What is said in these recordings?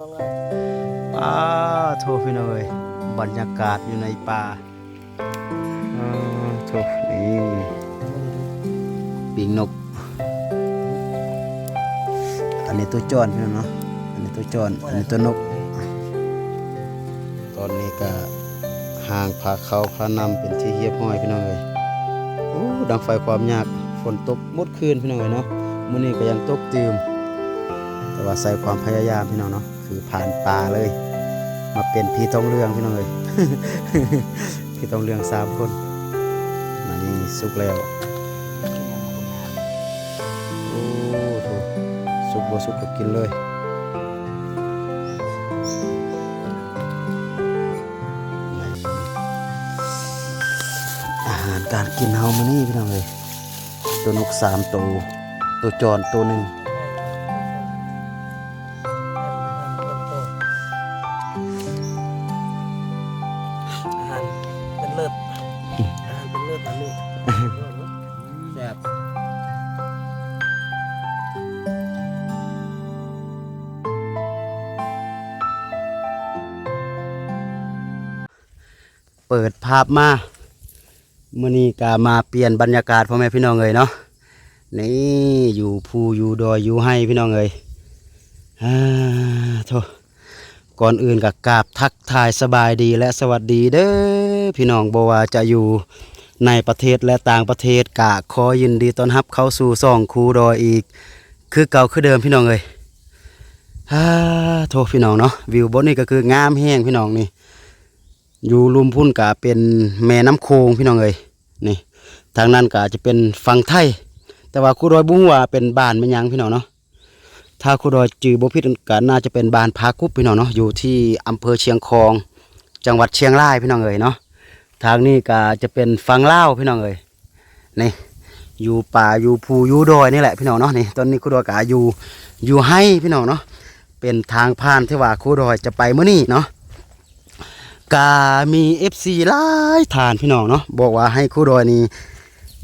ປາໂທ ພີ່ນ້ອງເອີຍ ບັນຍາກາດຢູ່ໃນປ່າ ອາໂທ ນີ້ປີກນົກ ອັນນີ້ໂຕຈອນ ພີ່ນ້ອງເນາະ ອັນນີ້ໂຕຈອນ ອັນນີ້ໂຕນົກ. ຕອນນີ້ກະຫາງພາເຂົ້າພານ້ຳເປັນທີ່ຮຽບຮ້ອຍ ພີ່ນ້ອງເອີຍ. ໂອ້ ດັງໄຟຄວາມຍາກ ຝົນຕົກໝົດຄືນ ພີ່ນ້ອງເອີຍເນາະ. ມື້ນີ້ກະຍັງຕົກຕື່ມ ແຕ່ວ່າໃສ່ຄວາມພະຍາຍາມ ພີ່ນ້ອງເນາະ ຄືຜ່ານປ່າເລີຍ ມາເປັນຜີທອງເຫຼືອງ ພີ່ນ້ອງເອີຍ ຜີທອງເຫຼືອງສາມຄົນ. ມານີ້ສຸກແລ້ວ ໂອ້ໂທ ສຸກບໍ່ສຸກກະກິນເລີຍ. ອາຫານການກິນເຮົາມື້ນີ້ ພີ່ນ້ອງເອີຍ ໂຕນົກສາມໂຕ ໂຕຈອນໂຕໜຶ່ງ. ອາຫານເປັນເລີດ ອືມ ອາຫານເປັນເລີດອັນນີ້ ແຊບ. ເປີດພາບມາ ມື້ນີ້ກະມາປ່ຽນບັນຍາກາດ ພໍ່ແມ່ພີ່ນ້ອງເອີຍເນາະ. ນີ້ຢູ່ພູຢູ່ດອຍຢູ່ໄຮ່ ພີ່ນ້ອງເອີຍ ອາໂທ. ກ່ອນອື່ນກະກາບທັກທາຍສະບາຍດີ ແລະ ສະຫວັດດີເດີພີ່ນ້ອງ ບໍ່ວ່າຈະຢູ່ໃນປະເທດ ແລະ ຕ່າງປະເທດ ກະຂໍຍິນດີຕ້ອນຮັບເຂົ້າສູ່ຊ່ອງຄູດອຍອີກຄືເກົ່າຄືເດີມ ພີ່ນ້ອງເອີຍ. ອາໂທ ພີ່ນ້ອງເນາະ ວິວບ່ອນນີ້ກະຄືງາມແຮງ ພີ່ນ້ອງນີ້. ຢູ່ລຸ່ມພຸ້ນກະເປັນແມ່ນ້ຳໂຂງ ພີ່ນ້ອງເອີຍ ນີ້ ທາງນັ້ນກະຈະເປັນຝັ່ງໄທ ແຕ່ວ່າຄູດອຍບໍ່ຮູ້ວ່າເປັນບ້ານແມ່ນຫຍັງ ພີ່ນ້ອງເນາະ. ຖ້າຄູດອຍຈື່ບໍ່ຜິດກະໜ້າຈະເປັນບ້ານຜາກຸບ ພີ່ນ້ອງເນາະ ຢູ່ທີ່ອຳເພີຊຽງຂອງ ຈັງຫວັດຊຽງລາຍ ພີ່ນ້ອງເອີຍເນາະ. ທາງນີ້ກະຈະເປັນຝັ່ງລາວ ພີ່ນ້ອງເອີຍ ນີ້ ຢູ່ປ່າຢູ່ພູຢູ່ດອຍນີ້ແຫຼະ ພີ່ນ້ອງເນາະ. ນີ້ ຕອນນີ້ຄູດອຍກະຢູ່ ຢູ່ໄຮ່ ພີ່ນ້ອງເນາະ ເປັນທາງຜ່ານທີ່ວ່າຄູດອຍຈະໄປມື້ນີ້ເນາະ. ກະມີເອັຟຊີຫຼາຍທ່ານ ພີ່ນ້ອງເນາະ ບອກວ່າໃຫ້ຄູດອຍນີ້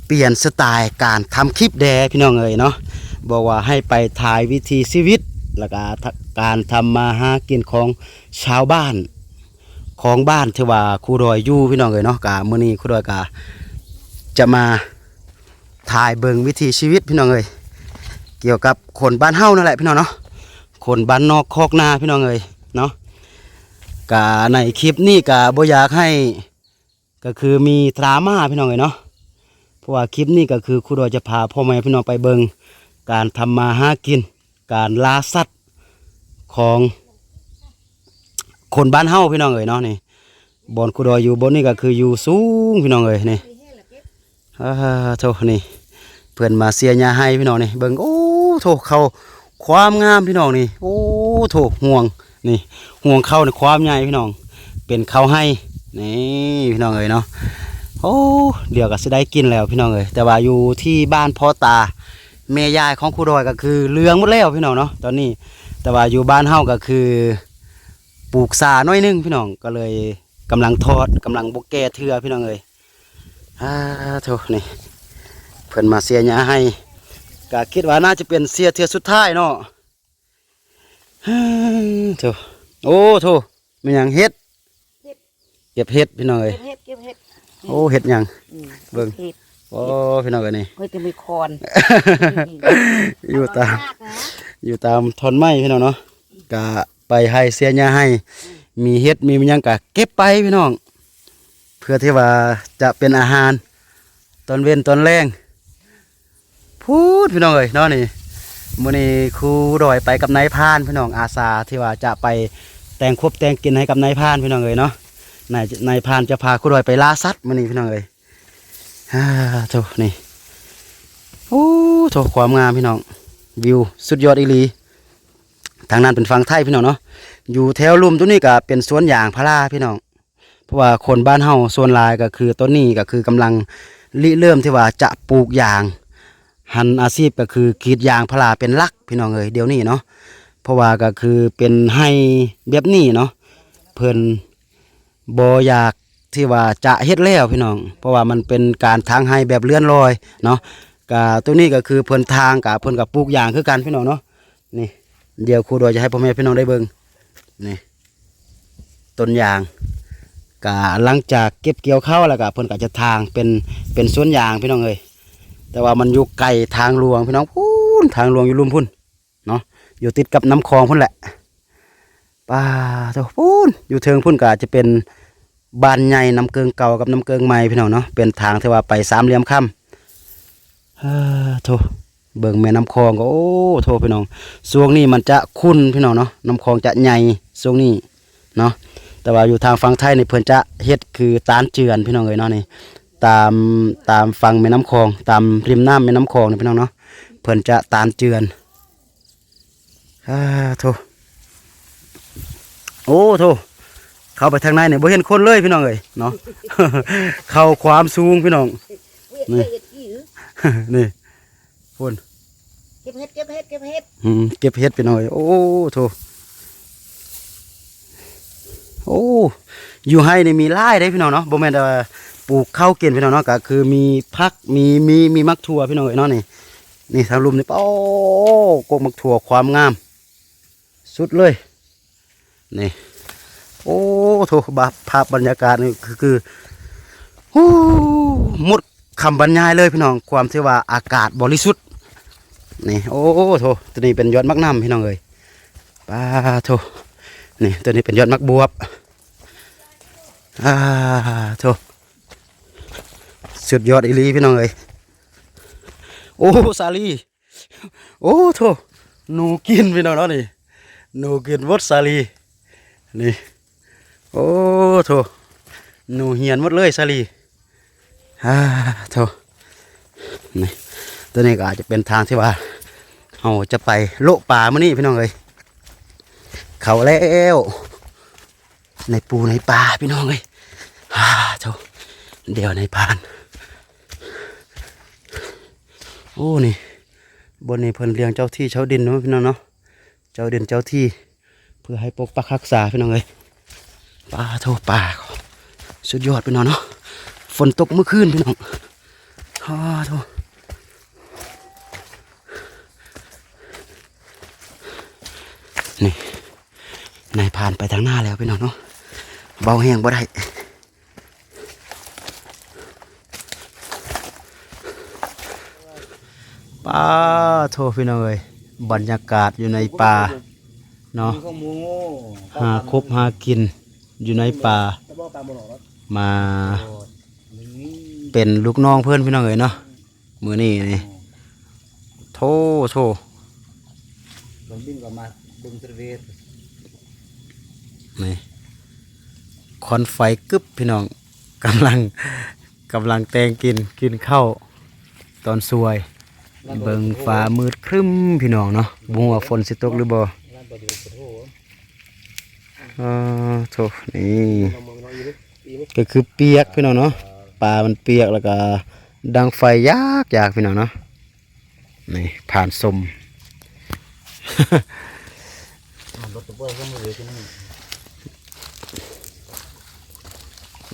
ປ່ຽນສະຕາຍການທຳຄລິບແດ່ ພີ່ນ້ອງເອີຍເນາະ ບອກວ່າໃຫ້ໄປຖ່າຍວິຖີຊີວິດ ແລ້ວກະການທຳມາຫາກິນຂອງຊາວບ້ານ ຂອງບ້ານທີ່ວ່າຄູດອຍຢູ່ ພີ່ນ້ອງເອີຍເນາະ. ກະມື້ນີ້ຄູດອຍກະຈະມາ ຖ່າຍເບິ່ງວິຖີຊີວິດ ພີ່ນ້ອງເອີຍ ກ່ຽວກັບຄົນບ້ານເຮົານັ້ນແຫຼະ ພີ່ນ້ອງເນາະ ຄົນບ້ານນອກຄອກນາ ພີ່ນ້ອງເອີຍເນາະ. ກະໃນຄລິບນີ້ກະບໍ່ຢາກໃຫ້ ກະຄືມີດຣາມາ ພີ່ນ້ອງເອີຍເນາະ ເພາະວ່າຄລິບນີ້ກະຄືຄູດອຍຈະພາພໍ່ແມ່ພີ່ນ້ອງໄປເບິ່ງການທຳມາຫາກິນ ການລ່າສັດຂອງຄົນບ້ານເຮົາ ພີ່ນ້ອງເອີຍເນາະ. ນີ້ ບ່ອນຄູດອຍຢູ່ບ່ອນນີ້ກະຄືຢູ່ສູງ ພີ່ນ້ອງເອີຍ ນີ້ ອາໂທ ນີ້ ເພິ່ນມາເສຍຫຍ້າໄຮ່ ພີ່ນ້ອງ ນີ້ ເບິ່ງ ໂອ້ໂທ ເຂົ້າຄວາມງາມ ພີ່ນ້ອງ ນີ້ ໂອ້ໂທ ຮ່ວງ ນີ້ ຮ່ວງເຂົ້ານີ້ຄວາມໃຫຍ່ ພີ່ນ້ອງ ເປັນເຂົ້າໄຮ່ ນີ້ ພີ່ນ້ອງເອີຍເນາະ. ໂອ້ ດຽວກະຊິໄດ້ກິນແລ້ວ ພີ່ນ້ອງເອີຍ ແຕ່ວ່າຢູ່ທີ່ບ້ານພໍ່ຕາແມ່ຍາຍຂອງຄູດອຍກະຄືເຫຼືອງໝົດແລ້ວ ພີ່ນ້ອງເນາະ ຕອນນີ້. ແຕ່ວ່າຢູ່ບ້ານເຮົາກະຄື ປູກສາໜ້ອຍໜຶ່ງ ພີ່ນ້ອງ ກະເລີຍກຳລັງທອດ ກຳລັງບໍ່ແກ່ເທື່ອ ພີ່ນ້ອງເອີຍ. ອາໂທ ນີ້ ເພິ່ນມາເສຍຫຍ້າໄຮ່ ກະຄິດວ່າໜ້າຈະເປັນເສຍເທື່ອສຸດທ້າຍເນາະ. ໂທ ໂອ້ໂທ ແມ່ນຫຍັງ ເຫັດ ເຫັດ ເກັບເຫັດ ພີ່ນ້ອງເອີຍ ເກັບເຫັດ ເກັບເຫັດ. ໂອ້ ເຫັດຫຍັງ ອືມ ເບິ່ງ ເຫັດ ໂອ້ ພີ່ນ້ອງເອີຍ ນີ້ ເຫັດກະມີຄອນ ຢູ່ຕາມ ຢູ່ຕາມທ່ອນໄມ້ ພີ່ນ້ອງເນາະ ກະ ໄປໄຮ່ເສຍຫຍ້າໄຮ່ ມີເຫັດມີຫຍັງກະເກັບໄປ ພີ່ນ້ອງ ເພື່ອທີ່ວ່າຈະເປັນອາຫານຕອນເວັນຕອນແລງ. ພຸ້ນ ພີ່ນ້ອງເອີຍເນາະ ນີ້ ມື້ນີ້ຄູດອຍໄປກັບນາຍພານ ພີ່ນ້ອງ ອາສາທີ່ວ່າຈະໄປແຕ່ງຄົບແຕ່ງກິນໃຫ້ກັບນາຍພານ ພີ່ນ້ອງເອີຍເນາະ. ນາຍ ນາຍພານຈະພາຄູດອຍໄປລ່າສັດມື້ນີ້ ພີ່ນ້ອງເອີຍ. ອາໂທ ນີ້ ໂອ້ໂທ ຄວາມງາມ ພີ່ນ້ອງ ວິວສຸດຍອດອີ່ຫຼີ. ທາງນັ້ນເປັນຝັ່ງໄທ ພີ່ນ້ອງເນາະ. ຢູ່ແຖວລຸ່ມຕົງນີ້ກະເປັນສວນຢາງພາລາ ພີ່ນ້ອງ ເພາະວ່າຄົນບ້ານເຮົາສ່ວນຫຼາຍກະຄືຕອນນີ້ກະຄືກຳລັງລິເລີ່ມທີ່ວ່າຈະປູກຢາງ ຫັນອາຊີບກະຄືກຣີດຢາງພາລາເປັນຫຼັກ ພີ່ນ້ອງເອີຍ ດຽວນີ້ເນາະ. ເພາະວ່າກະຄືເປັນໄຮ່ແບບນີ້ເນາະ ເພິ່ນບໍ່ຢາກທີ່ວ່າຈະເຮັດແລ້ວ ພີ່ນ້ອງ ເພາະວ່າມັນເປັນການຖາງໄຮ່ແບບເລື່ອນລອຍເນາະ. ກະໂຕນີ້ກະຄືເພິ່ນຖາງ ກະເພິ່ນກະປູກຢາງຄືກັນ ພີ່ນ້ອງເນາະ. ນີ້ ດຽວຄູດອຍຈະໃຫ້ພໍ່ແມ່ພີ່ນ້ອງໄດ້ເບິ່ງ ນີ້ ຕົ້ນຢາງ ກະຫຼັງຈາກເກັບກ່ຽວເຂົ້າແລ້ວກະເພິ່ນກະຈະຖາງເປັນ ເປັນສວນຢາງພີ່ນ້ອງເອີຍ. ແຕ່ວ່າມັນຢູ່ໄກທາງຫຼວງພີ່ນ້ອງ ພຸ້ນ ທາງຫຼວງຢູ່ລຸ່ມພຸ້ນເນາະ ຢູ່ຕິດກັບນ້ຳຄອງພຸ້ນແຫຼະ. ປາໂທ້ ພຸ້ນ ຢູ່ເທິງພຸ້ນກະຈະເປັນບ້ານໃຫຍ່ນ້ຳເກິ່ງເກົ່າກັບນ້ຳເກິ່ງໃໝ່ພີ່ນ້ອງເນາະ ເປັນທາງທີ່ວ່າໄປສາມຫຼ່ຽມຄຳ. ເອີ ໂທ້ ເບິ່ງແມ່ນ້ຳຄອງກໍ ໂອ້ ໂທ້ ພີ່ນ້ອງ ຊ່ວງນີ້ມັນຈະຂຸ່ນພີ່ນ້ອງເນາະ ນ້ຳຄອງຈະໃຫຍ່ຊ່ວງນີ້ເນາະ. ແຕ່ວ່າຢູ່ທາງຝັ່ງໄທນີ້ເພິ່ນຈະເຮັດຄືຕານເຈື່ອນພີ່ນ້ອງເອີຍເນາະ ນີ້ ຕາມ ຕາມຝັ່ງແມ່ນ້ຳຄອງ ຕາມລິມນ້ຳແມ່ນ້ຳຄອງນີ້ພີ່ນ້ອງເນາະ ເພິ່ນຈະຕານເຈື່ອນ. ອາ ໂທ້ ໂອ້ ໂທ້ ເຂົ້າໄປທາງໃນນີ້ບໍ່ເຫັນຄົນເລີຍພີ່ນ້ອງເອີຍເນາະ ເຂົ້າຄວາມສູງພີ່ນ້ອງ. ນີ້ ນີ້ ພຸ້ນ ເກັບເຫັດ ເກັບເຫັດ ເກັບເຫັດ ອືມ ເກັບເຫັດພີ່ນ້ອງເອີຍ. ໂອ້ ໂທ້ ໂອ້ ຢູ່ໄຮ່ນີ້ມີຫຼາຍເດ້ພີ່ນ້ອງເນາະ ບໍ່ແມ່ນແຕ່ວ່າປູກເຂົ້າກິນພີ່ນ້ອງເນາະ ກະຄືມີຜັກ ມີ ມີ ມີໝາກຖົ່ວພີ່ນ້ອງເອີຍເນາະ. ນີ້ ນີ້ທາງລຸ່ມນີ້ ໂອ້ ກົກໝາກຖົ່ວຄວາມງາມສຸດເລີຍ ນີ້. ໂອ້ ໂທ້ ບາ ພາບບັນຍາກາດນີ້ຄື ຄື ໂອ້ ໝົດຄຳບັນຍາຍເລີຍພີ່ນ້ອງ ຄວາມທີ່ວ່າອາກາດບໍລິສຸດ ນີ້. ໂອ້ ໂທ້ ຕົວນີ້ເປັນຍອດໝາກໜຳພີ່ນ້ອງເອີຍ ປາໂທ້ ນີ້ ຕົວນີ້ເປັນຍອດໝາກບວບ. ອາໂທ້ ສຸດຍອດອີ່ຫຼີພີ່ນ້ອງເອີຍ. ໂອ້ ສາລີ ໂອ້ໂທ້ ໜູກິນພີ່ນ້ອງເນາະ ນີ້ ໜູກິນໝົດສາລີ ນີ້. ໂອ້ໂທ້ ໜູຮຽນໝົດເລີຍສາລີ. ອາໂທ້ ນີ້ ຕົວນີ້ກໍອາດຈະເປັນທາງທີ່ວ່າເຮົາຈະໄປໂລະປ່າມື້ນີ້ພີ່ນ້ອງເອີຍ. ເຂົ້າແລ້ວ ໃນປູໃນປາພີ່ນ້ອງເອີຍ. ອາໂທ້ ດຽວນາຍພານ ໂອ້ ນີ້ ບ່ອນນີ້ເພິ່ນລ້ຽງເຈົ້າທີ່ເຈົ້າດິນເນາະພີ່ນ້ອງເນາະ ເຈົ້າດິນເຈົ້າທີ່ ເພື່ອໃຫ້ປົກປັກຮັກສາພີ່ນ້ອງເອີຍ. ປາໂທ້ ປາ ສຸດຍອດພີ່ນ້ອງເນາະ ຝົນຕົກມື້ຄືນພີ່ນ້ອງ. ອາໂທ້ ນີ້ ນາຍພານໄປທາງໜ້າແລ້ວພີ່ນ້ອງເນາະ ເວົ້າແຮງບໍ່ໄດ້. ປາໂທ້ ພີ່ນ້ອງເອີຍ ບັນຍາກາດຢູ່ໃນປ່າເນາະ ຫາຄົບຫາກິນຢູ່ໃນປ່າ ມາເປັນລູກນ້ອງເພິ່ນພີ່ນ້ອງເອີຍເນາະ. ມື້ນີ້ນີ້ ໂທ້ ໂທ້ ເຄື່ອງບິນກໍມາເບິ່ງເຊເວດ ນີ້ ຄວັນໄຟກຶບພີ່ນ້ອງ ກຳລັງ ກຳລັງແຕ່ງກິນ ກິນເຂົ້າຕອນສວຍ. ເບິ່ງຟ້າມືດຄຶ້ມພີ່ນ້ອງເນາະ ບໍ່ຮູ້ວ່າຝົນຊິຕົກຫຼືບໍ່. ເອີ ໂທ້ ນີ້ ກໍຄືປຽກພີ່ນ້ອງເນາະ ປ່າມັນປຽກ ແລ້ວກໍດັງໄຟຢາກໆ ພີ່ນ້ອງເນາະ. ນີ້ ຜ່ານຊົມ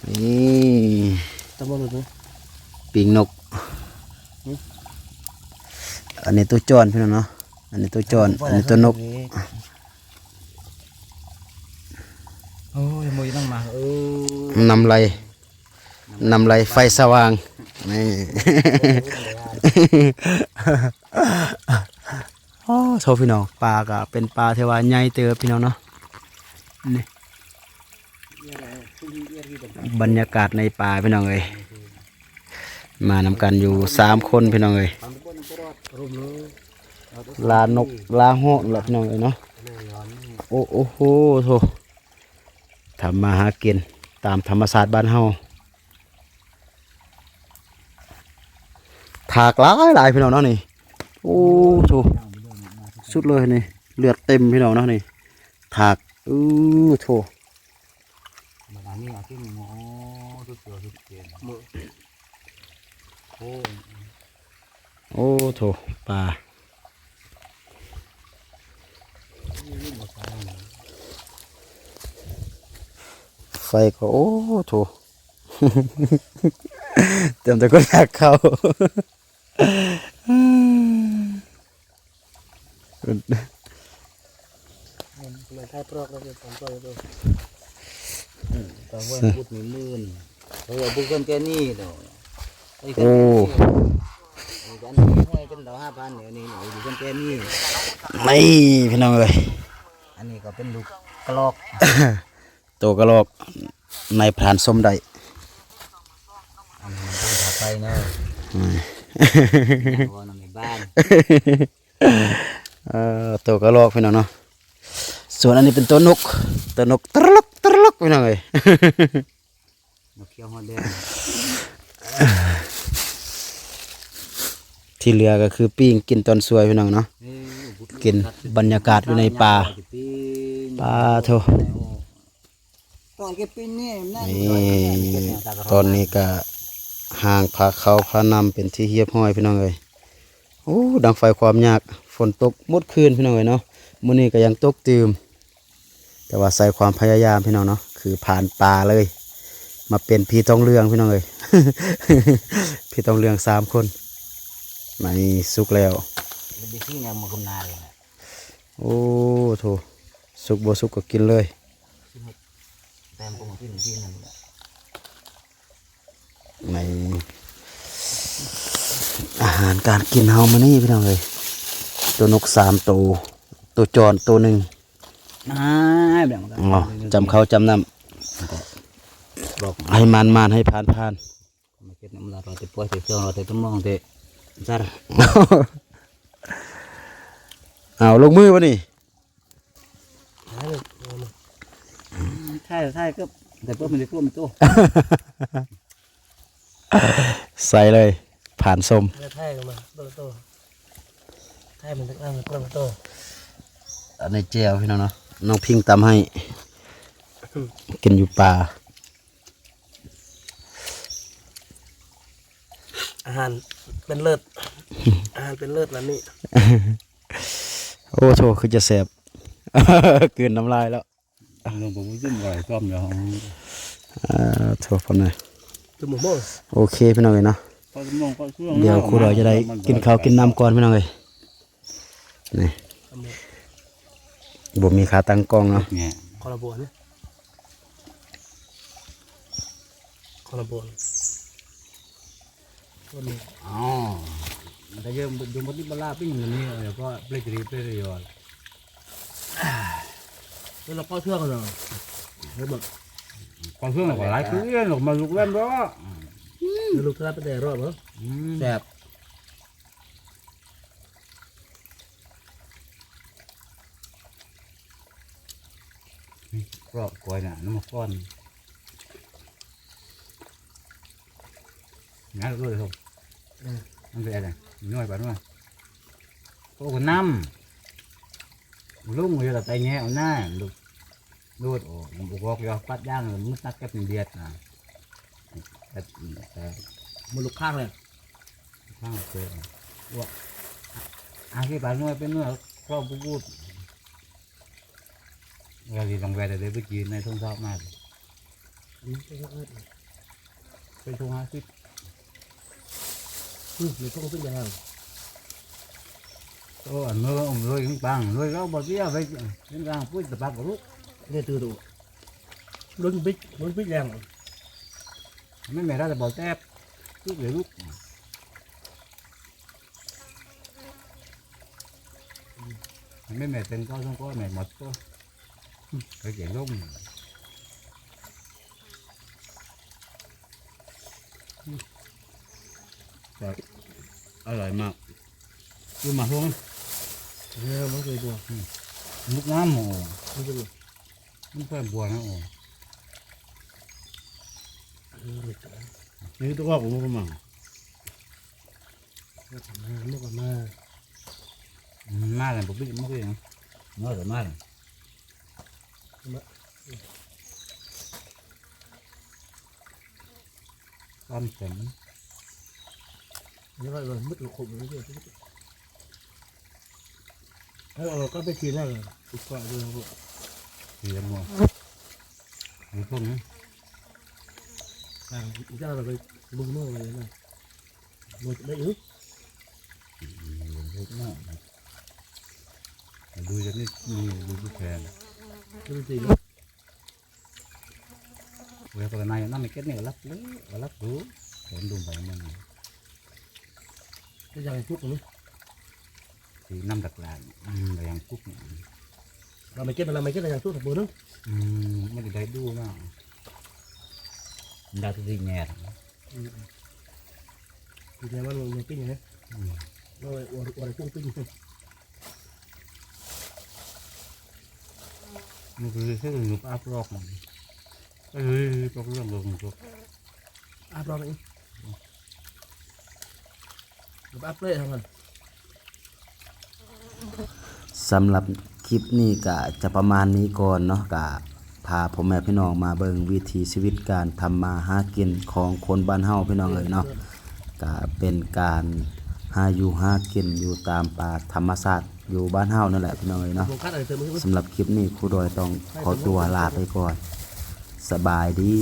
ນີ້ ປີກນົກ ອັນນີ້ໂຕຈອນພີ່ນ້ອງເນາະ ອັນນີ້ໂຕຈອນ ອັນນີ້ໂຕນົກ. ໂອ້ຍ ບໍ່ຢູ່ນຳມາ ເອີ ນຳໄຫຼ ນຳໄຫຼໄຟສະຫວ່າງ ນີ້. ໂອ້ ໂທ້ພີ່ນ້ອງ ປາກໍເປັນປາທີ່ວ່າໃຫຍ່ເຕີບພີ່ນ້ອງເນາະ ນີ້ ບັນຍາກາດໃນປ່າພີ່ນ້ອງເອີຍ. ມານຳກັນຢູ່ສາມຄົນພີ່ນ້ອງເອີຍ ລານົກລາຮອດລະພີ່ນ້ອງເອີຍເນາະ. ໂອ້ ໂອ້ໂຫ ໂທ້ ທຳມາຫາກິນຕາມທຳມະຊາດບ້ານເຮົາ ຖາກຫຼາຍໆ ພີ່ນ້ອງເນາະນີ້. ໂອ້ ໂທ້ ສຸດເລີຍນີ້ ເລືອດເຕັມພີ່ນ້ອງເນາະນີ້ ຖາກ ເອີ ໂທ້. ໂອ້ ໂທ້ ປາ ໄຟກໍ ໂອ້ ໂທ້ ເຕັມແຕ່ຄົນຢາກເຂົ້າ. ເ ມັນໄທປຣອກແລ້ວເປັນສາມປຣອກແລ້ວ. ອືມ ຕາຫ້ວຍພຸດນີ້ໝື່ນ ເອີ ບຸກເກີນແກ່ນີ້ດອກ. ໂອ້ ເອີ ອັນນີ້ຫ້ວຍເປັນດອກຫ້າພັນ ແນວນີ້ ເອີ ບຸກເກີນແກ່ນີ້. ນີ້ ພີ່ນ້ອງເອີຍ ອັນນີ້ກໍເປັນລູກກະລອກ ໂຕກະລອກ ນາຍພຣານຊົມໄດ້. ອັນນີ້ເປັນຜ້າໄປເນາະ ອືມ ເອີ ໂຕກະລອກ ພີ່ນ້ອງເນາະ. ສ່ວນອັນນີ້ເປັນໂຕນົກ ໂຕນົກຕະລຸກຕະລຸກ ພີ່ນ້ອງເອີຍ. ນົກຂຽວຮອດແດງ ທີ່ເຫຼືອກໍຄືປີ້ງກິນຕອນສວຍ ພີ່ນ້ອງເນາະ. ເອີ ກິນບັນຍາກາດຢູ່ໃນປ່າ ປ່າໂທ. ນີ້ ຕອນນີ້ກະຫາງພາເຂົ້າພານ້ຳເປັນທີ່ຮຽບຮ້ອຍ ພີ່ນ້ອງເອີຍ. ໂອ້ ດັງໄຟຄວາມຍາກ ຝົນຕົກໝົດຄືນ ພີ່ນ້ອງເອີຍເນາະ. ມື້ນີ້ກໍຍັງຕົກຕື່ມ ແຕ່ວ່າໃສ່ຄວາມພະຍາຍາມ ພີ່ນ້ອງເນາະ ຄືຜ່ານປ່າເລີຍ ມາເປັນຜີທອງເຫຼືອງ ພີ່ນ້ອງເອີຍ ຜີທອງເຫຼືອງສາມຄົນ. ນີ້ ສຸກແລ້ວ. ໂອ້ໂທ ສຸກບໍ່ສຸກກໍກິນເລີຍ. ໃນອາຫານການກິນເຮົາມື້ນີ້ ພີ່ນ້ອງເອີຍ ໂຕນົກສາມໂຕ ໂຕຈອນໂຕໜຶ່ງ. ອ້າຍ ແບ່ງກັນ ອໍ ຈຳເຂົ້າຈຳນ້ຳ ບອກ ໃຫ້ໝານໆ ໃຫ້ຜ່ານໆ. ມາເກັບນ້ຳລາວເຕະປ່ວຍເຕະເຄື່ອງເຕະຕະມອງເຕະ ເອົາ ລົງມືບໍ່ນີ້? ຖ່າຍ ຖ່າຍ ເກີບ ແຕ່ເປີດມັນໄດ້ກວມໂຕ ໃສ່ເລີຍ ຜ່ານຊົມ ຖ່າຍ ຖ່າຍ ເບິ່ງໂຕ ຖ່າຍ ມັນຈັກອັນ ເບິ່ງໂຕ. ອັນນີ້ແຈ່ວ ພີ່ນ້ອງເນາະ ນ້ອງພິງຕຳໃຫ້ ອືມ ກິນຢູ່ປ່າ. ອາຫານເປັນເລີດ ອາຫານເປັນເລີດລະນີ້. ໂອ້ໂທ ຄືຈະແຊບ ກືນນ້ຳລາຍແລ້ວ ລົງໄປບໍ່ຈິ້ມໄວ້ຊ້ອມຢູ່. ອ່າ ໂທ ພໍ່ແມ່ ໂອເຄ ພີ່ນ້ອງເອີຍເນາະ ດຽວຄູດອຍຈະໄດ້ກິນເຂົ້າກິນນ້ຳກ່ອນ ພີ່ນ້ອງເອີຍ. ນີ້ ບໍ່ມີຂາຕັ້ງກ້ອງເນາະ ຄົນລະບ່ອນ ຄົນລະບ່ອນ. ອໍ ແຕ່ເດີມຢູ່ມັນນີ້ບໍ່ລາບ ເປັນຫຍັງນີ້ ກໍເປລກຣີເປລຍອນ ເປັນລະກໍເຊື່ອງເນາະ ເຫັນບໍ່ ກໍເຊື່ອງກໍຫຼາຍຄືນ ມາລຸກແລ້ວບໍ່ ອືມ ລູກທະລາບໄປແຕ່ຮອດບໍ່ ອືມ ແຊບ. ອືມ ກອບກ້ອຍນະ ນ້ຳມັນກ້ອນ ງານເລີຍ ເອີ ມັນເປັນອະໄລ ນ້ອຍປານນັ້ນ ໂອ້ ນ້ຳ ລຸງເຮັດແຕ່ແຍະເອົາໜ້າ ລຸກ ໂດດອອກ ມັນບໍ່ອອກ ຢາກປັດຢ່າງ ມັນຕັກກັບເບຍດນະ ແຕ່ ແຕ່ ມັນລຸກຂ້າງເລີຍ ຂ້າງເລີຍ ອາ ອາ ທີ່ປານນ້ອຍເປັນນ້ອຍ ຄອບບໍ່ບູດ ວ່າຊິຕ້ອງແວ່ໄດ້ໄປກິນໃນທົ່ງເຊົ້າມາ ອືມ ເປັນທົ່ງຫ້າສິບ ອືມ ໃນທົ່ງເປັນຢ່າງນັ້ນ ໂອ້ ອັນເມືອອມເລີຍຍັງປັງເລີຍ ລາວບໍ່ເສຍໄປເປັນກາງປຸ້ຍຕະປັກກະລຸກ ເນຍ ຕື້ໂຕ ລຸນບິດ ລຸນບິດແລງ ແມ່ນແມ່ນລາວແຕ່ບໍ່ແຕກ ລຸກເລີຍລຸກ. ແມ່ນແມ່ເຕັງກໍຊ່ອງກໍແມ່ໝົດກໍ ໄປເກັບລົງ ແຊບ ອະຮ່ອຍມາກ ຢູ່ໝາກໂຮງ ເອີ ມັນຄືບົວ ອືມ ໝາກງາມ ມັນຄືບົວ ມັນແຊບບົວນະ ໂອ້ ເອີ ນີ້ຕົວອອກ ມັນມາ ມາແລ້ວ ບໍ່ປິດ ບໍ່ປິດຫຍັງ ມາແລ້ວ ມາແລ້ວ ມາ ຄວາມເຂັ້ມ ນີ້ວ່າມັນໝົດລະຄົບເລີຍ ເອົາ ເອົາກັບໄປກິນແລ້ວ ອີກກວ່າເດີ ກິນແລ້ວບໍ່ ມີພວກນີ້ ອ່າ ອີກຢ່າງລະໄປເບິ່ງເມືອງເລີຍນະ. ບໍ່ໄດ້ອຶດ ອືມ ເຮັດໜ້ອຍ ດູຈາກນີ້ ນີ້ ດູທີ່ແຂນ ເລີຍກໍໄປມາຢູ່ນຳໄອ້ເກັດນີ້ກໍລັບເລີຍ ກໍລັບຢູ່ ເຫັນດຸ່ມໄປມັນ ກໍຢາກໃຫ້ສຸກນີ້ ຊິນຳດັກຫຼານ ອືມ ກໍຍັງປຸກນີ້ ເອົາໄມ້ເກັດມາ ໄມ້ເກັດກໍຍັງສຸກສັກເບີໜຶ່ງ ອືມ ມັນຊິໄດ້ດູເນາະ ມັນໄດ້ທີ່ແງ່ ອືມ ທີ່ແທ້ມັນ ມັນປີ້ງນະ ອືມ ເອົາໄວ້ ເອົາໄວ້ ເອົາໄວ້ປຸ້ງປີ້ງ ມັນຄືຄືຢູ່ປາກລອກ ເອີ ປາກລອກ ປາກລອກ ອືມ ອັບເລີຍເຮົາມັນ ສຳລັບຄລິບນີ້ກະຈະປະມານນີ້ກ່ອນເນາະ ກະພາພໍ່ແມ່ພີ່ນ້ອງມາເບິ່ງວິຖີຊີວິດການທຳມາຫາກິນຂອງຄົນບ້ານເຮົາພີ່ນ້ອງເອີຍເນາະ ກະເປັນການຫາຢູ່ຫາກິນຢູ່ຕາມປ່າທຳມະຊາດຢູ່ບ້ານເຮົານັ້ນແຫຼະພີ່ນ້ອງເອີຍເນາະ. ສຳລັບຄລິບນີ້ຄູດອຍຕ້ອງຂໍຕົວລາໄປກ່ອນ ສະບາຍດີ.